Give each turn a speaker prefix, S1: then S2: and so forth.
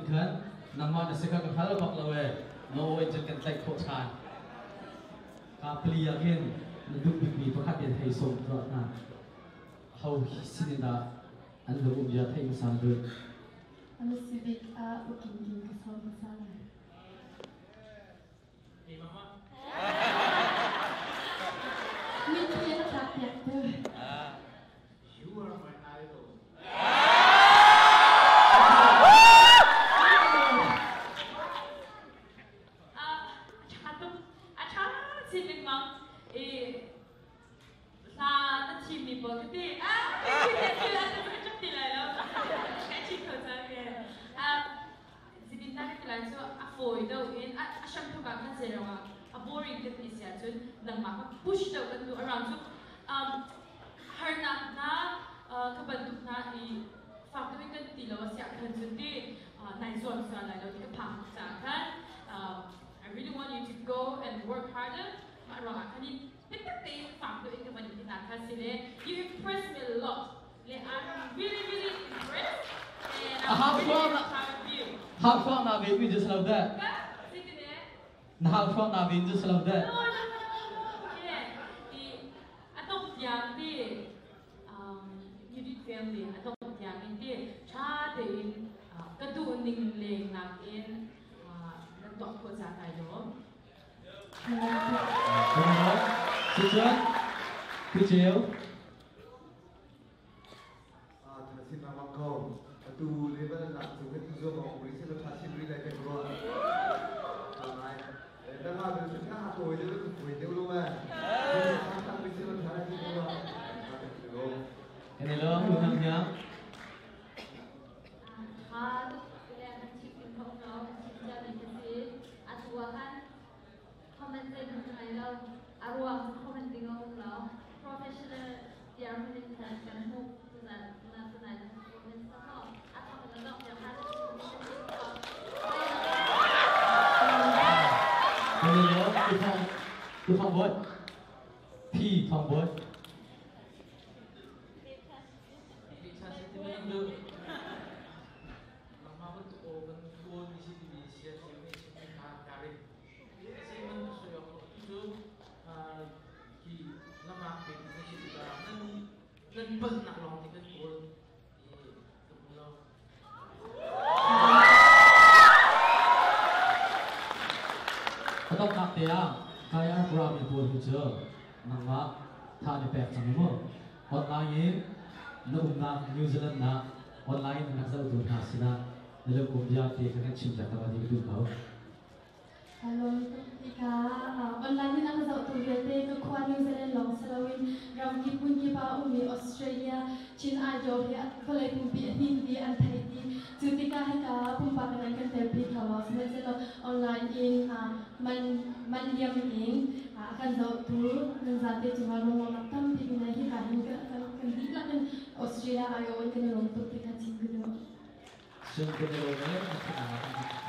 S1: in khan nangmah na si kha ka hngal bak lo e. No in cun kan tlaih khawh ṭhan. Ka pali ah khin na duh bikmi pakhat in hei sawm tuah hna. Ho sin in dah an lung um bia theih hmasa na duh?
S2: An si bik ah ukin kin ka sawm hmasa lai. Mitthli a tlak piak tu.
S3: You are my idol.
S4: A ṭha chin lengmang i hla na thimmi pawl ka ti. Ah, ka ti lai lo. Ka chim kho cang ke. Zidin na ka ti lai cu a fawi deuh in a hramthok ah khan zei ruangah a boring ka ti si ahcun nangmah kha push deuh kan duh around cu harnak hna kha bantuk hna i fak deuh in kan ti lo a si ah khan cun ti nai zuam sual lai lo ti ka phang caah khan I really want you to go and work harder. Mah ruangah khan in biatak tein fak deuh in ka van ti hna kha si le you impress me a lot. Le I'm really really impressed and I'm really proud of you.
S1: Hau hruang na ve mi just lo dah. Na hau hruang na ve just lo dah.
S4: No, no, no, no. Yeah. I atong tiang ti you did family atong tiang in ti tha tein ka duh ning leng nak in nan tuah khawh ca kai lawm.
S1: Cucun Pu Ceu.
S3: Tha sin lengmang ko. Atu level nak cu kan zuam awk ri si tha sin ri lai kan ruah. Ngai. Nanga ben sun ka tawi deuh kan tawi deuh lo eh. Tha ri si tha sin ruah.
S1: Kan i lawm u hang hiang.
S5: Tha le kan chim in kho no kan chim cia mi ka si. Atu ah khan comment zeihmanh ka ngei lo. A ruang cu comment ding a um lo. Professional tiang hmun in khan kan hmuh tuzan na tunai na performance kha maw a thok in a dongh tiang khan
S1: Kan i lawm Tu Thawng Tu Thawng Bawi P Thawng Bawi.
S6: Nangmah bantuk aw kan kawl mi si timi sia cio nih chimmi kha kaa ring. Asiman soi awk lo cu hi lamah pe na si tikah nan nan palhnak lawng te kan kawl i ka hmu lo.
S1: A donghnak te ah Kaya Brahmi pawl hi cu nangmah tha na pek cang mu. Online in na umnak New Zealand ah online in na rak zohtu hna sinah na lungum vialte kha kan chim piak ta ti ka duh ko.
S2: Lawm tuk tikah online in a ka zohtu vialte ka khua New Zealand lawng si loin ramkip hmunkip ah a ummi Australia Chin Idol hi vawlei pumpi a hnin ti an theih ti cu tikah hika pumpak in an kan telpi kho lo sihmanhsehlaw online in man man liam in a kan zohtu nan zate cungah lunglawmhnak tampi kan ngei. Hika hin kan dihlak in Australia aiawh in kan i lawm tuk ti kha chim ka duh.
S1: Cun kan i lawm e.